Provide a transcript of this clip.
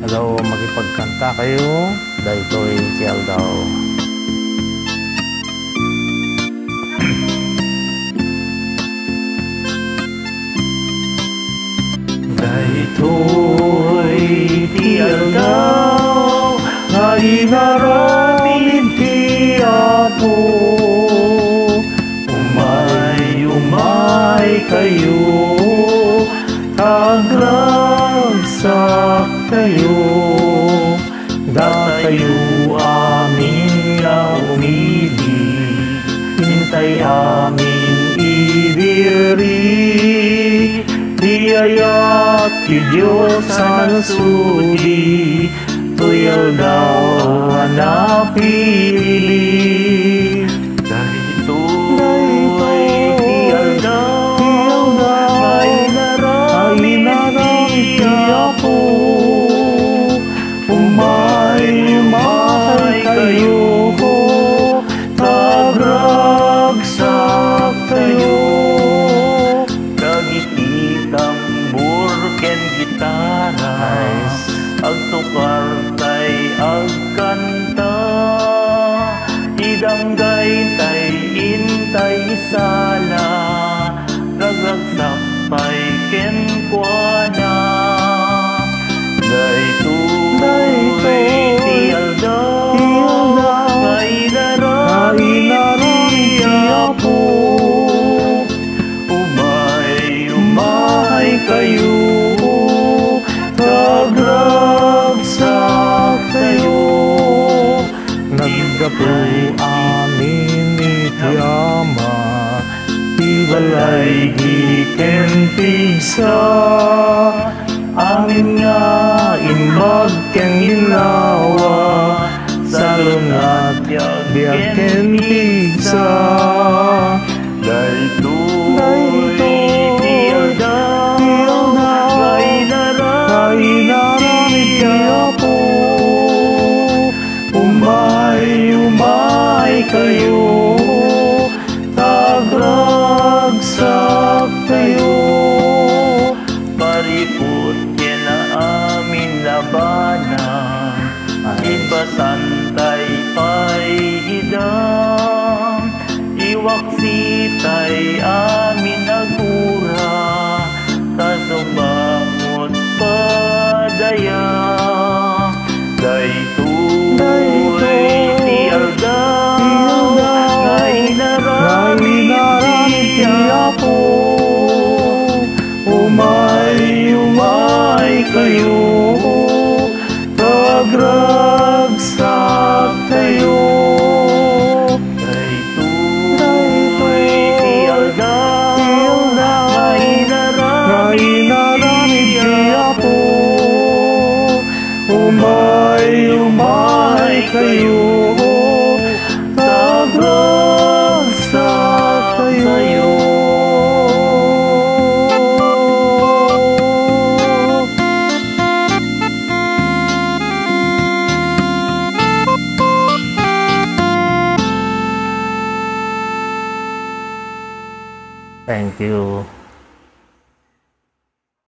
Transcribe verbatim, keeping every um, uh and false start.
Aldaw, makipagkantakayo, daytoy ti aldaw. Daytoy ti aldaw nga inaramid ti Apo. Umay, umay kayo, agragsaktayo. Datayo amin nga umili, intay amin idiri. Ti ayat ti Dios a nasudi, toy aldaw a napili. Daytoy ti aldaw nga inaramid ti Apo. Umay, umay kayo, agragsaktayo. Dagiti tambor ken gitara, agtukar tay agkanta. Idanggay tay intay isala, ragragsak pay kenkuana. Daytoy ti aldaw nga inaramid ti Apo. Umay, umay kayo, agragsaktayo. Naggapu amin iti Ama, ti balay ken pigsa, amin nga imbag ken ginnawa, salun-at, biag ken pigsa. Daytoy ti aldaw nga inaramid ti Apo. Umay, umay kayo, agragsaktayo. Parikut ken amin a banag, imbatan tay pay ida. Iwaksi tay amin a gura, ta sumangot padaya. Daytoy ti aldaw nga inaramid ti Apo. Umay, umay kayo, agragsaktayo. Daytoy ti aldaw nga inaramid ti Apo. Umay, umay kayo, agragsaktayo. Thank you.